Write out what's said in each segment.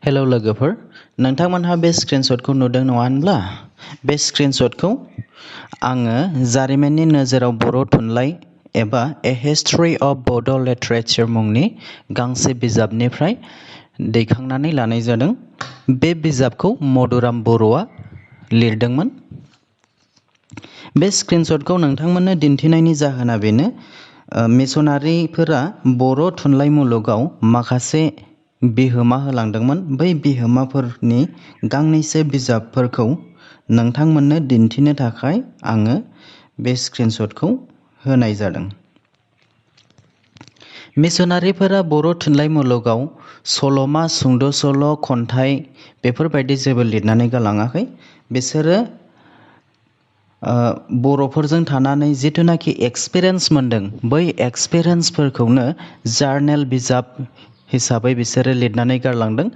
Hello लोगोफोर, नोंथांमोनहा बे स्क्रिनशटखौ नुदों नङा होनब्ला? बे स्क्रिनशटखौ आङो जारिमिननि नोजोराव बर' थुनलाइ एबा ए हिस्ट्री अफ बड' लिटरेचार मुंनि गांसे बिजाबनिफ्राय दैखांनानै लानाय जादों। बे बिजाबखौ मधुराम बर'आ लिरदोंमोन। बे स्क्रिनशटखौ नोंथांमोननो दिन्थिनायनि जाहोना बेनो, मिशनारिफोरा बर' थुनलाइ मुलुगाव माखासे बिहोमा होलांदोंमोन। बै बिहोमाफोरनि गांनैसो बिजाबफोरखौ नोंथांमोननो दिन्थिनो थाखाय आङो बे स्क्रिनशटखौ होनाय जादों। मिशनारिफोरा बर' थुनलाइ मुलुगाव सल'मा, सुंद' सल', खन्थाइ बेफोरबायदि जेबो लिरनानै गालाङाखै। बिसोरो बर'फोरजों थानानै जिथुनाखि एक्सपिरियेन्स मोनदों, बै एक्सपिरियेन्सफोरखौनो जार्नेल बिजाब हिसाबै बिसोरो लिरनानै गालांदों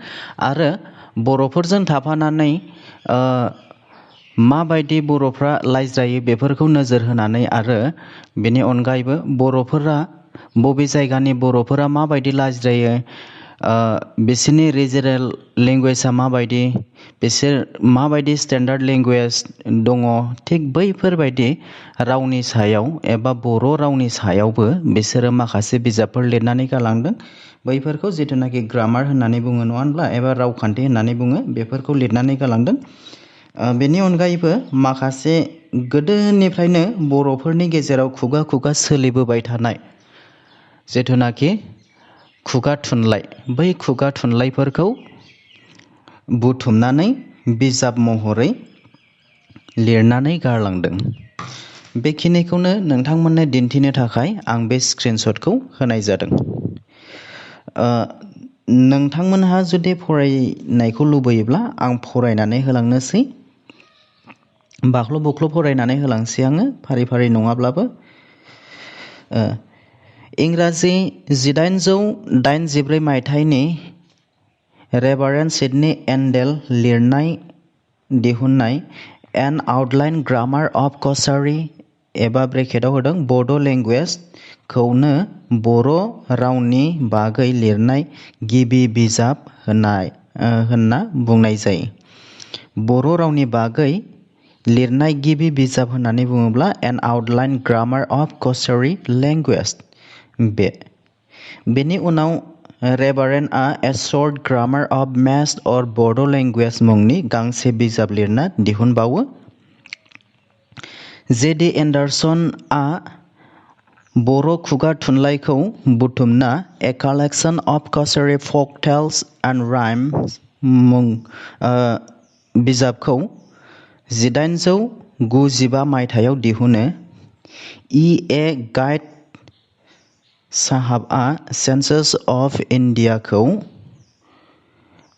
आरो बर'फोरजों थाफानानै माबायदि बर'फ्रा रायज्लायो बेफोरखौ नोजोर होनानै आरो बेनि अनगायैबो बर'फोरा बबे जायगानि बर'फोरा माबायदि रायज्लायो, बिसोरनि रिजनेल लेंगुवेजआ माबायदि, बिसोर माबायदि स्टेन्डार्ड लेंगुवेज दङ, थिग बैफोरबायदि रावनि सायाव एबा बर' रावनि सायावबो बिसोरो माखासे बिजाबफोर लिरनानै गालांदों। बैफोरखौ जिथुनाखि ग्रामार होननानै बुङो नङा होनब्ला, एबा रावखान्थि होननानै बुङो, बेफोरखौ लिरनानै गालांदों। बेनि अनगायैबो माखासे गोदोनिफ्रायनो बर'फोरनि गेजेराव खुगा खुगा सोलिबोबाय थानाय जिथुनाखि खुगा थुनलाइ, बै खुगा थुनलाइफोरखौ बुथुमनानै बिजाब महरै लिरनानै गालांदों। बेखिनिखौनो नोंथांमोननो दिन्थिनो थाखाय आं बे स्क्रिनशटखौ होनाय जादों। नोंथांमोनहा जुदि फरायनायखौ लुबैयोब्ला आं फरायनानै होलांनोसै, बाख्ल' बुख्ल' फरायनानै होलांसै आङो फारि फारि नङाब्लाबो। इंराजि 1883 मायथाइनि रेभारेन्ड सिडनी एन्डेल दिहुननाय N outline grammar of Kasari एबा ब्रेकेटआव होदों बड' लेंगुवेज खौनो बर' रावनि बागै लिरनाय गिबि बिजाब होनना बुंनाय जायो। बर' रावनि बागै लिरनाय गिबि बिजाब होननानै बुङोब्ला N outline grammar of Kasari language. बेनि उनाव रेभारेन्डआ ए शर्ट ग्रामार अफ मेस्ट और बड' लेंगुवेज मुंनि गांसे बिजाब लिरना दिहुनबावो। जे.डि. एन्डारसनआ बर' खुगा थुनलाइखौ बुथुमना a collection of Kachari folk tales and rhymes मुं बिजाबखौ 1895 मायथाइयाव दिहुनो। ए गाइड साहाबआ सेन्सास अफ इन्डियाखौ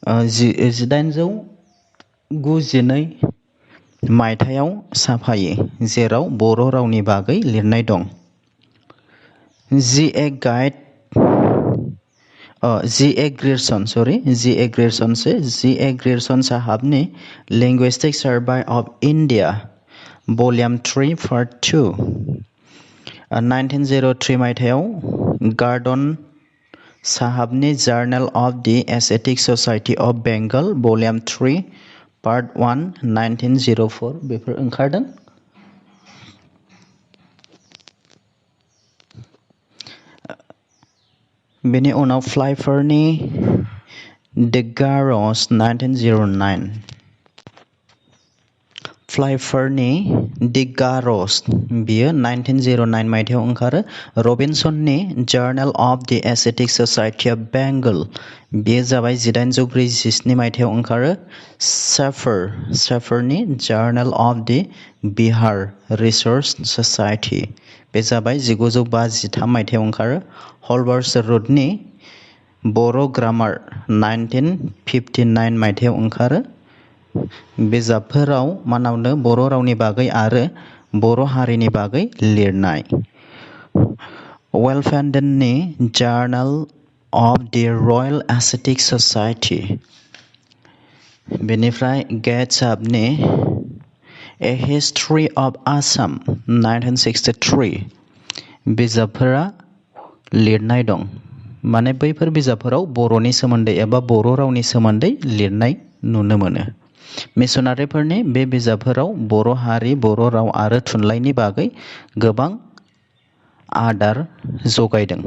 1892 मायथाइयाव साफायो, जेराव बर' रावनि बागै लिरनाय दं। जी. ए. ग्रियर्सन साहाबनि linguistic survey of India volume 3 part 2 1903 मायथाइयाव गार्डन साहाबनि journal of the Asiatic society of Bengal volume 3 part 1 1904 बेफोर ओंखारदों। बेनि उनाव फ्लाइफोरनि दि गार'स 1909 दि गार'स बियो 1909 मायथाइयाव ओंखारो। रबिनसननि journal of the Asiatic society of Bengal बेयो जाबाय 1847 मायथाइयाव ओंखारो। सेफरनि journal of the Bihar research society बे जाबाय 1953 मायथाइयाव ओंखारो। हलबार्सरुडनि बर' ग्रामार 1959 मायथाइयाव ओंखारो। बिजाबफोराव मानावनो बर' रावनि बागै आरो बर' हारिनि बागै लिरनाय। वेलफेन्डेननि journal of the royal Asiatic society, बेनिफ्राय गेट साहाबनि ए हिस्ट्री अफ आसाम 1963 बिजाबफोरा लिरनाय दं। माने बैफोर बिजाबफोराव बर'नि सोमोन्दै एबा बर' रावनि सोमोन्दै लिरनाय नुनो मोनो। मिशनारिफोरनि बे बिजाबफोराव बर' हारि, बर' राव आरो थुनलाइनि बागै गोबां आदार जगायदों।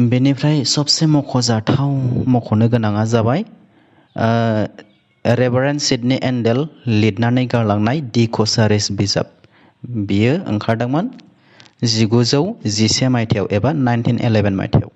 बेनिफ्राय सबसे मख'नो गोनाङा जाबाय रेभारेन्ड सिडनी एन्डेल लिरनानै गालांनाय दि कसारिस बिजाब। बियो ओंखारदोंमोन 1911 मायथाइयाव एबा 1911 मायथाइयाव।